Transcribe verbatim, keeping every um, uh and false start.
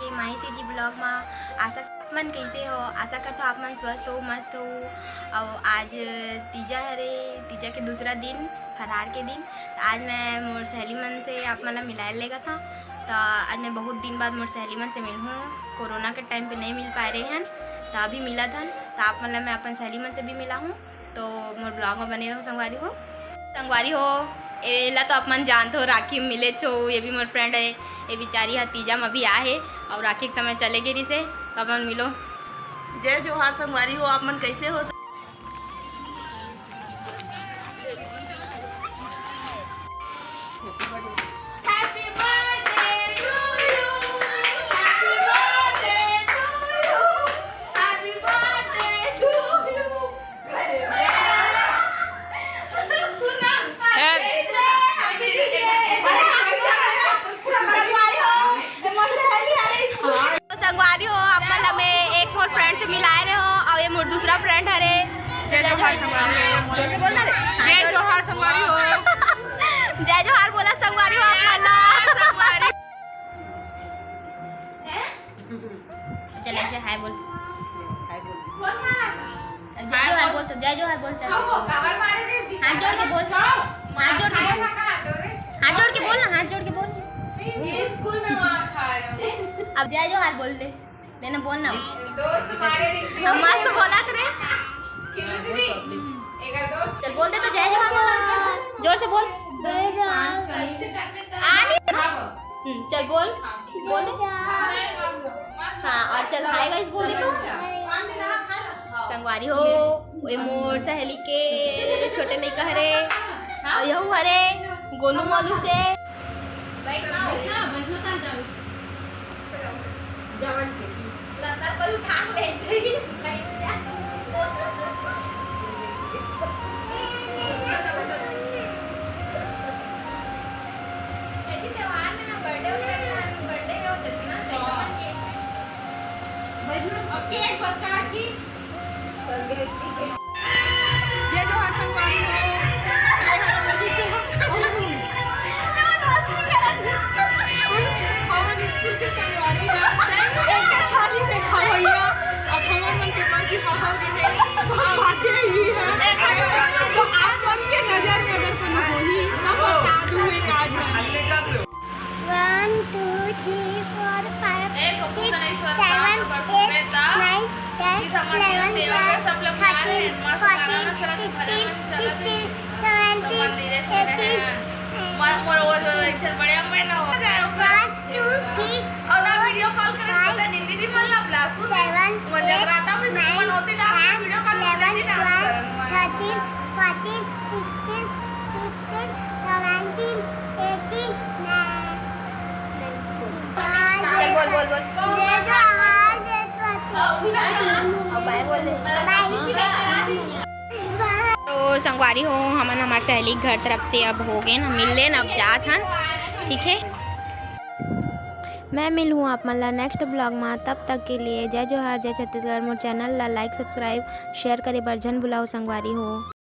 माही सी जी vlog मा। आशा मन कैसे हो? आशा करथों आप मन स्वस्थ हो, मस्त हो। अउ आज तीजा हरे, तीजा के दूसरा दिन, फरहार के दिन। आज मैं मोर सहेली मन से आप मन ला मिलाए लेगत हंव। त आज मैं बहुत दिन बाद मोर सहेली मन से मिलहूँ। कोरोना के time पे नहीं मिल पाए रहे हन, त अभी मिलत हन। त आप मन ला मैं अपन सहेली मन से भी मिलाहूँ। तो मोर vlog में बने रहो संगवारी हो। संगवारी हो, एला तो आप मन जानत हो, राखी में मिलेच हो, ये भी मोर friend है। ये बेचारी ह तीजा में भी आहे और राखी के समय चले गे रिसे, तो अपन मिलो। जय जोहार संगवारी हो, आप मन कैसे हो? तो संगवारी हो, आप मन ला मैं एक मोर friend से मिलाए रहे हो, और ये मोर दूसरा friend हरे। जय जोहार संगवारी हो। जोर से बोलना रे। जय जोहार संगवारी हो। जय जोहार बोला संगवारी हो, आप मन ला। चल ऐसे हाय बोल। हाय बोल। जय जोहार बोल तो, जय जोहार बोल, चल। हाथ जोड़ के बोल। हाथ जोड़ के बोल। हाथ जोड़ के बोल ना, हाथ जोड़ के बोल। अब जय जोहार बोल ले। लेना बोल ना। दोस्त मारे रे। हम मस्त बोलत रे। किलो दीदी, एकर दोस्त। चल बोल दे तो जय जोहार। जोर से बोल। जय जोहार। कैसे करते हैं? आ नहीं। हाँ। हम्म, चल बोल। बोल दे। हाँ, और चल हाय guys बोल दे तू। संगवारी हो, ये मोर सहेली के छोटे लइका हरे, और यहू हरे, गोलू मोलू से। बैठ ना। बैठ ना, बैठ ना, तान जाओ। जवान के। लता पर उठा ले जाई, बैठ जा। ऐसी त्योहार में ना birthday होता है, birthday में होते थे ना, तो हाँ। बैठ ना। अब केक बस काट की। जय जोहार संगवारी हो। हमन स्कूल के संगवारी हो। एक थाली में खवैया, अब हमन मन के बर की पापा के नहीं, हम बाँचे ही हैं। तो आप मन के नजर में अगर कोनो होही, तो बता दू एक आध। One, two, three, four, five, six, seven, eight, nine, ten, eleven, twelve, thirteen, fourteen, fifteen, sixteen, seventeen, eighteen, one, two, three, और ना video call करे तो दीदी मन ला बुला, सुन। सेवन, वो जगराता में एट, दुश्मन होती ना, नाइन, video call में इलेवन, दीदी dance ट्वेल्व, करन। Thirteen, fourteen, sixteen, fifteen, seventeen, eighteen, nine. चल, बोल, बोल, बोल। जय जोहार, जय जोहार। अब बाय बोल दे। बाय। तो संगवारी हो, हमन हमार सहेली के घर तरफ से अब हो गए ना, मिल लेन, अब जात हन, ठीक है। मैं मिलहूँ आप मन ला next vlog मा, तब तक के लिए जय जोहार, जय छत्तीसगढ़। मोर channel ला like, subscribe, share करे बर झन भुलाओ संगवारी हो।